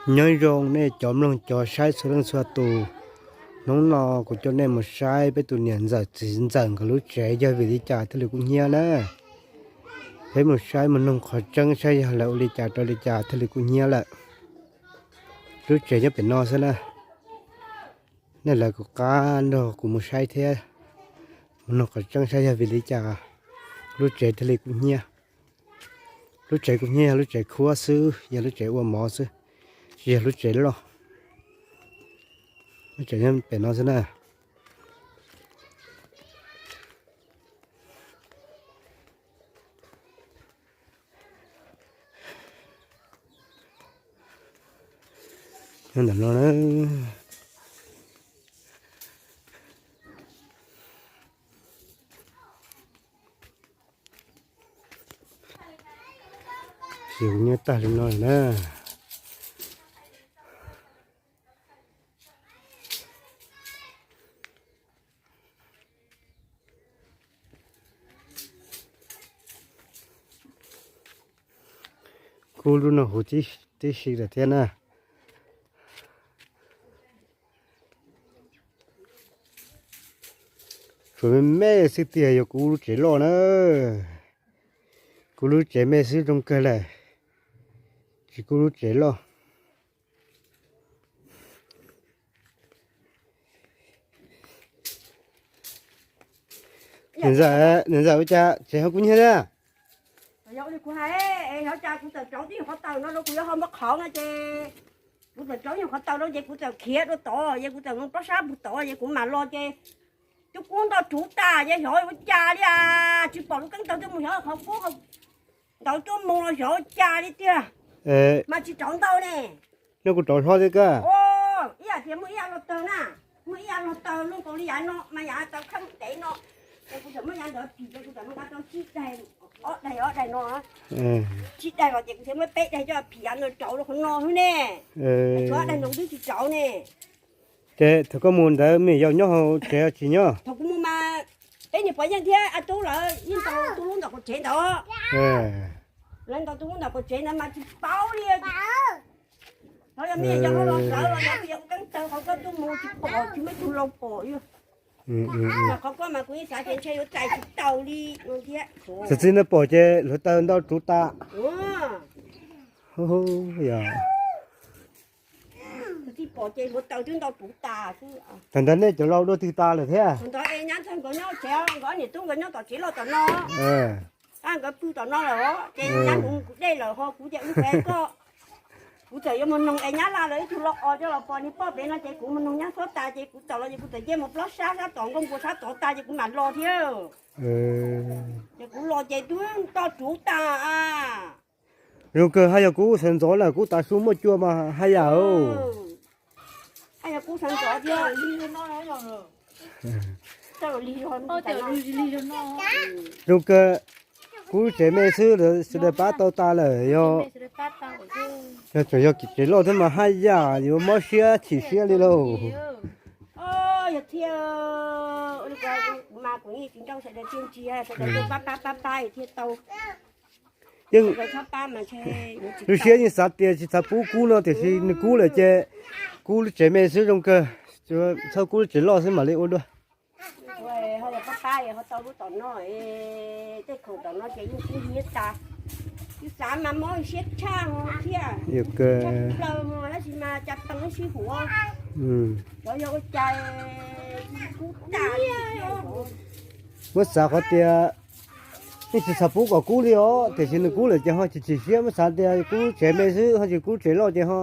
Nyob zoo nej cov mloog cov saib txhua leej txhua tus. Hnub no kuv coj nej mus saib peb tus niam ntxawm txiv ntxawm nkawd lub tsev yog vim li cas thiaj li kub hnyiab na. Peb mus saib mus noog qhov tseeb saib yog lawv ua li cas rau li cas thiaj li kub hnyiab lawm. Lub tsev nyob pem no xwb na. Nej lawv kuv qab nrog kuv mus saib thiab mus noog qhov tseeb saib yog vim li cas lub tsev thiaj li kub hnyiab. Lub tsev kub hnyiab yog lub tsev khuab xwb, yog lub tsev ua mov xwb, tsis yog lub tsev loj. Lub tsev nyob pem no xwb na. Nyob ntawm no na. Ces kuv nyob tag li no na. Kub lub no huv tib si lawm thiab na. Tsuas me me xwb tiag yog kub lub tsev loj na. Kub lub tsev me xwb zoo kawg lawm, tsis kub lub tsev loj. Niam ntxawm, niam ntxawm ua cas tsev ho kub hnyiab thiab? Yog li kuv hais, yog cas kuv txawm rauv tib nyuag qhov taws no rau kuv yuav ho npaj qhov no ces kuv txawm rauv nyuag qhov taws rau ces kuv txawm khiav rau tod ces kuv txawm mus plob sab puag tod ces kuv mam los ces twb kub ntau ruv tas ces xyov ua cas li as, tsis pom lub keeb taug twb mus xyov qhov kub ntawd tuaj mus los xyov ua cas li tiag. Mas tsis rauv ntau ne. No kuv rauv hlo thiab koj. Ib yam tias muaj ib yam los taws na, muaj ib yam los taws luaj nkaus li yav no mas yav taws kheej ntev no, ces kuv txawm muab yav ntawd phim ces kuv txawm muab nqa rau tsib daig, ob daig ob daig no, tsib daig los ces kuv thiaj muab peb daig coj phim yav ntawd rauv rau qhov no xwb ne. Tshuav ob daig no kuv twb tsis rauv ne. Ces thaum koj mus ntawd me nyuam yaus nyob hauv tsev tsis nyob? Thaum kuv mus mas peb niag pog Yeej thiab a tub lawv yeej ntaus tu lub ntawm qaum tsev ntawd. Lawv ntaus tu lub ntawm qaum tsev ntawd mas tsis paub li. Qhov yog me nyuam yaus ho los rawv los yog yog keeb taw qhov koj tuaj mus tsis pom tsis muaj ib tug laus pom li. Qhov koj mas kuv yeej xav tias ntshe yuav txais tsis tau li no thiab. Txawm txiv ntawd pom ces hluav taws ntau ruv tas. Txawm txiv pom ces hluav taws twb ntau ruv tas xwb. Thaum ntawd nej cov laus dua twg tas lawm thiab? Thaum ntawd es nyab ntxawg nkawd nyob tsev, nkawd niam tub nkawd nyob tom tsev loj tom no. Tab nkawd pw tom no lawm ces nyab kuv kuv dej lawm ho kuv ces wb pem koj. Kuv txawm yuav mus noog es nyab laj lawv ib tug los os coj los pos niag poj pem no ces kuv mus noog nyab xob tas ces kuv txawm los ces kuv txawm cia mus plob sab sab tom nkauj npua sab tod tas ces kuv mam los thiab. Ces kuv los ces twb ntau ruv tas. Zoo kawg haj yog kub sawv ntxov lawm, kub tav su muaj cua mas haj yam. Haj yog kub sawv ntxov thiab. Zoo kawg, kub tsev me xwb sawv daws pab tau tas lawm yog. Yog tseem yog tsev loj thiab mas haj yam yuav mob siab chim siab li lauj. Yog thiab, mas kuv yeej tsis nrauj sawv daws tiag ntsia sawv daws tuaj pab pab pab pab thiaj tau. Yeej, lub siab yeej xav tias tsis xav pub kub no tiam sis nws kub lawm ces kub lub tsev me xwb zoo kawg, txhob kub lub tsev loj xwb mam li ua dua. Ho pab pab ho tau lub tom no, tej khoom tom no ces yeej kub hnyiab tas. Yus xav mas mob siab tshaj ho thiab. Tshaj plaws ho tab sis mas cas pees sib huam. Xyov yog ua cas kub tas li. Muab xav qhov tias yeej tsis xav pub kom kub li os, tiam sis nws kub lawm ces ho chim chim siab, muab xav tias kub tsev me xwb ho tsis kub tsev loj ces ho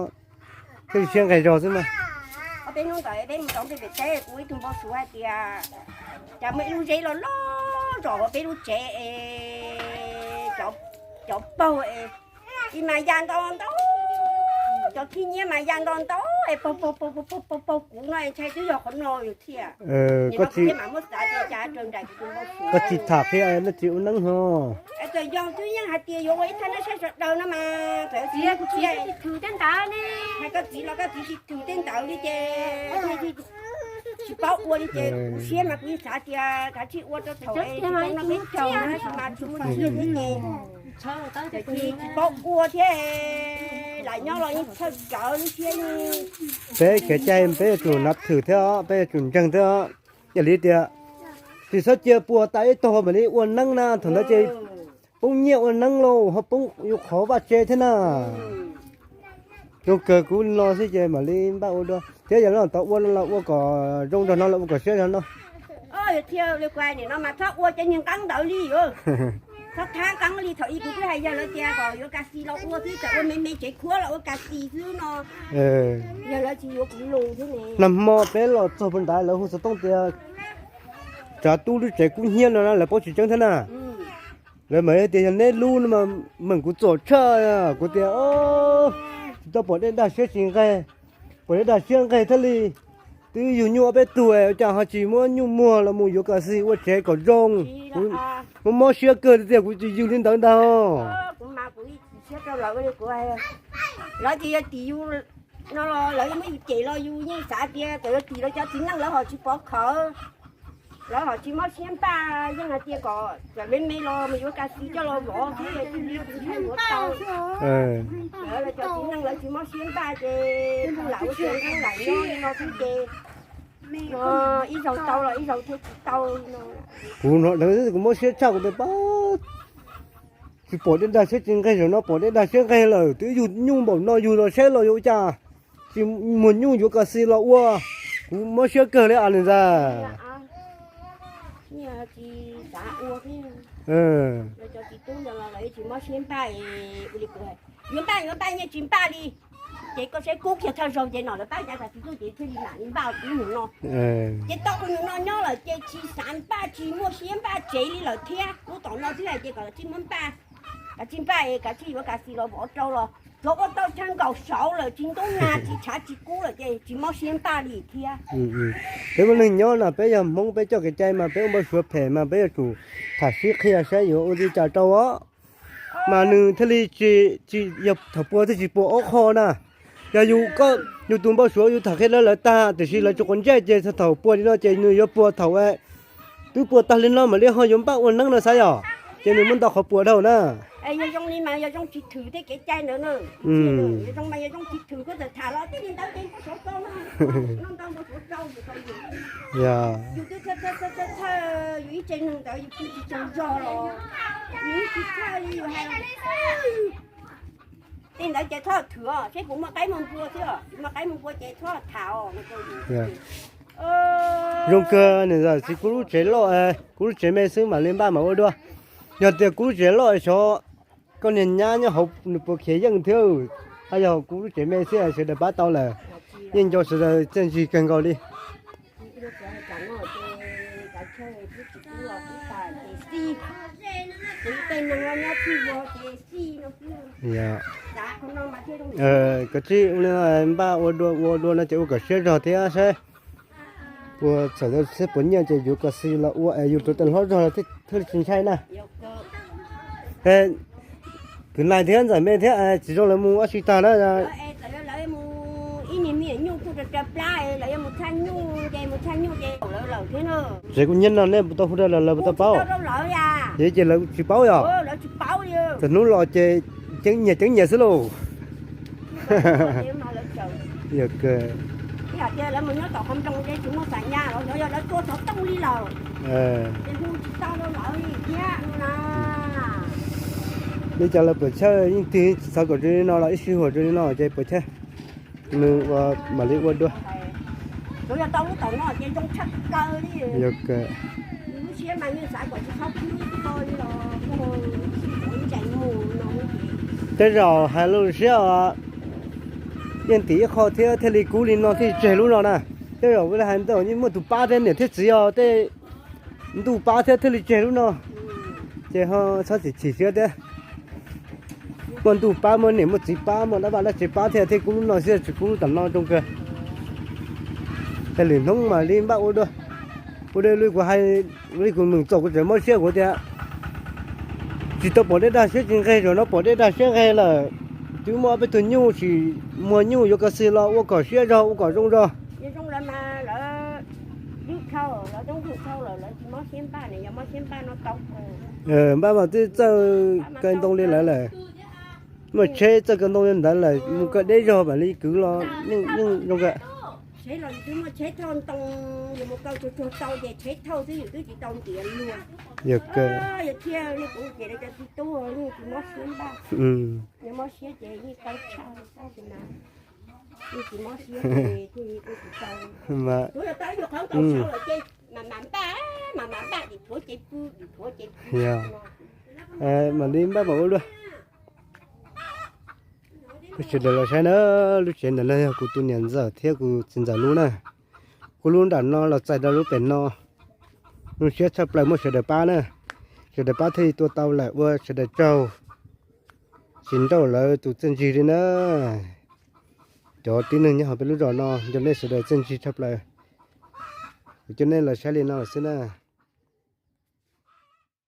thiaj li siab nqes zog xwb mas. Ob peb hnub ntawd peb mus rau pem teb, kuv ib tug npau suav hais tias cas muaj ib lub zeb loj loj zom hauv peb lub tsev es cov paug es, ib mas ya ntau ntau, cov khib nyiab mas ya ntau ntau es paug paug paug paug paug paug kuv no es ntshai twb yog qhov no yus thiab. Koj tsis, koj tsis tham qhia nej tsis ua neeb ho. Txawm yog twb yeej hais tias yuav ua ib thaj neeb saib sawv daws no mas txawm txiv kuv txiv, hais koj txiv los koj txiv tsis thwm tej ntawd li ces tsis paub ua li ces kuv siab mas kuv yeej xav tias kav tsij ua rau thaum es tsis tau noj peb caug na, tsis mas tsis muaj nyiaj thiab ces tsis paub ua thiab. Lam nyob los yeej txhawj kawg lub siab li. Peb kev cai peb yuav tsum nab thwm thiab os, peb yuav tsum ntseeg thiab os. Yog li tias tsis txhob cia pua tas ib tog mam li ua neeb na, thaum ntawd ces poob nyiaj ua neeb lauj, ho poob yus qhov vaj tse thiab na. Zoo kawg kuv no xwb ces mam li npaj ua dua thiab, yog leej twg tau ua no los ua kom zoo zog no los ua kom siab zog no. Thiab li kuv hais nim no mas txhob ua cov niag nqeeb ntawd li. Txhob thab nqeeb li, thaum ub kuv twb hais yawg lawv tias kom yuav kas xis los ua xwb, txawm ua me me tsev khuab los ua kas xis xwb no. Yawg lawv tsis yuav kuv lus thiab ne. Nag hmo peb los txog puag nrad lawv hu xov tooj tias tsav tub lub tsev kub hnyiab no na, lawv paub tsis tseeb thiab na. Lawv mam tias yog neb lub no mas meem kuv txom tshaj, kuv tias tsis tau pom dej dag siab tsis nqaig, pom dej dag siab nqaig thiaj li. Twb yug nyuj ob peb tug ua cas ho tsis muab nyuj muag los mus yuav kas xis ua tsev kom zoo. Mob mob siab kawg tiag, kuv tsis yws li ntawd ntag. Lawv tias yog tim yus no los lawv muab yus cem los yus yeej xav tias txawm yog tim lawv cov txiv neej lawv ho tsis pov khawv, lawv ho tsis mob siab npaj, yeej hais tias kom txawm me me los mus yuav kas xis coj los vov xwb, tsis ntshai yuav tau. Lawv cov txiv neej lawv tsis mob siab npaj ces kuj lam ua tias lam nyob li no xwb ces ib zaug tau los ib zaug thiaj tsis tau no. Kuv hnov dheev xwb kuv mob siab tshaj, kuv tias pab, tsis pom dej dag siab tsis nqaig, zaum no pom dej dag siab nqaig lawm, twb yug nyuj npaum no yug los saib los yuav ua cas, tsis muag nyuj yuav kas xis los ua, kuv mob siab kawg li a nws ntxawg. Yuav npaj yuav npaj yeej tsis npaj li, ces koj saib kub kiag thawj zaug ces nom lawv pab cas tas tsis tuaj ces thiaj li mam li npaj ua tib mus no. Ces tau ua mus no nyob lawm ces tsis xav npaj tsis muaj siab npaj tsev li lawm thiab, lub tom no twb hais tias kom kav tsij muab npaj, kav tsij npaj es kav tsij yuav kas xis los vov rau los tsuav ua tau chaw nkaum saud lawm tsis ntub nag tsis tshav tsis kub lawm ces tsis mob siab npaj li thiab. Peb muaj neeg nyob no peb yog Hmoob peb coj kev cai mas peb ua npau suav phem mas peb yuav tsum tham sib qhia saib yuav ua li cas rau os. Mas nws thiaj li tsis, tsis yog thaum pua thiaj tsis pua ob qho na. Yog yus, yus tus npau suav yus tham qhia lawv lawv tag tiam sis lawv tsis quav ntsej ces thaum pua li no ces nws yuav pua thaum twb pua tag li no mam li ho yuav npaj ua neeb no xav yom, ces nws muaj ntau qhov puas dhau na. Yog zoo li mas yog zoo tsis thwm tej kev cai ntawd na, yog zoo mas yog zoo tsis thwm koj txawm tham los tij li ntawd ces npau suav rau no, no ntau npau suav rau yus, yus twb thawj thawj thawj thawj yus ib tse neeg ntawd yus twb tsis tsaug zog los yus tsis thawj li yus hais. Tej ntawd ces txhob thwm os, seb puas muaj qaib muaj npua xwb, muaj qaib muaj npua ces txhob tham os. Zoo kawg nws txiv kuv lub tsev loj, kuv lub tsev me xwb mam li npaj mam ua dua. Yog tias kuv lub tsev loj xyov koj niag nyab nyob hauv nws puas khiav yeej thiab. Hos yog kuv lub tsev me xwb sawv daws pab tau lawm, yeej nco sawv daws txiaj ntsig kawg nkaus li. Kav tsij ua li no npaj ua dua ua dua no ces ua kom siab zog thiab saib puas txawm seb puas nyiaj ces yuav kas xis los ua es yus rau tau hlob zog thiaj li tsis ntshai na. Kwv Nais thiab Ntxawm Me thiab tsis zoo lawv mus ua si tag na. Tsev kuv nyiam no nej puas tau hu rau lawv, lawv puas tau paub? Yog ces lawv tsis paub yom? Txawm hnub los ces ceeb nyiam ceeb nyiam xwb lauj. Li cas lawv puas chawj yeej tig tsis xav kom zoo li no los ib sij huam zoo li no ces puas chawj, nws ua mam li ua dua. Tej zaum hais lus siab os, yeej tim ib qho thiab thiaj li kub li no thiaj tseg lub no na. Tej zaum hais ntawd yeej muaj tus pab thiab niam thiab txiv os, tej ntuj pab thiab thiaj li tseg lub no. Ces ho txhob txim chim siab thiab. Muaj ntuj pab muaj niam muaj txiv pab muaj dab vaj dab tsev pab thiaj thiaj kub lub no xwb, tsis kub lub tom no zoo kawg. Tej lwm hnub mam li npaj ua dua. Ua dua li kuv hais, li kuv meem txom kuv tseem mob siab kuv tias tsis tau pom dej dag siab tsis nqeg, zaum no pom dej dag siab nqeg lawm. Twb muaj ob peb tug nyuj tsis muag nyuj yuav kas xis los ua kom siab zog ua kom zoo zog. Npaj mas twb txawj kawg ntau li lawv lawm. Muaj tsheb txawj kaw ntoo li ntawd lawm mus kaw deb zog mam li kwv los yeej zoo kawg. Tsheb los yus twb muaj tsheb thauj ntoo, yus mus kaw tsuag tsuag tau ces tsheb thauj xwb, yus twb tsis tau ntiav luag. Yog kawg. Yog thiaj li kuv ces cov txiv tub yeej tsis mob siab npaj, yog mob siab ces yeej tau tshaj, tab sis mas yeej tsis mob siab ces thiaj li kuj tsis tau. Mas kuv yog tau ib nyuag qhov nkaus saud lawm ces mam mam npaj, mam mam npaj, dim thuav ces pw, dim thuav ces pw. Yog, mam li npaj mam ua luaj. Peb sawv daws los saib na, lub tsev ntawm no yog kuv tus niam ntxawm thiab kuv txiv ntxawm lub na. Kuv lub nram no los txais rau lub pem no. Zoo siab tshaj plaws muaj sawv daws pab na. Sawv daws pab thiaj li tua tau lawm ua sawv daws tsaug txiv nrauj lawv tus txiaj ntsig li na. Cov tib neeg nyob hauv peb lub zos no nco nej sawv daws txiaj ntsig tshaj plaws. Kuv coj nej los saib li no lawm xwb na.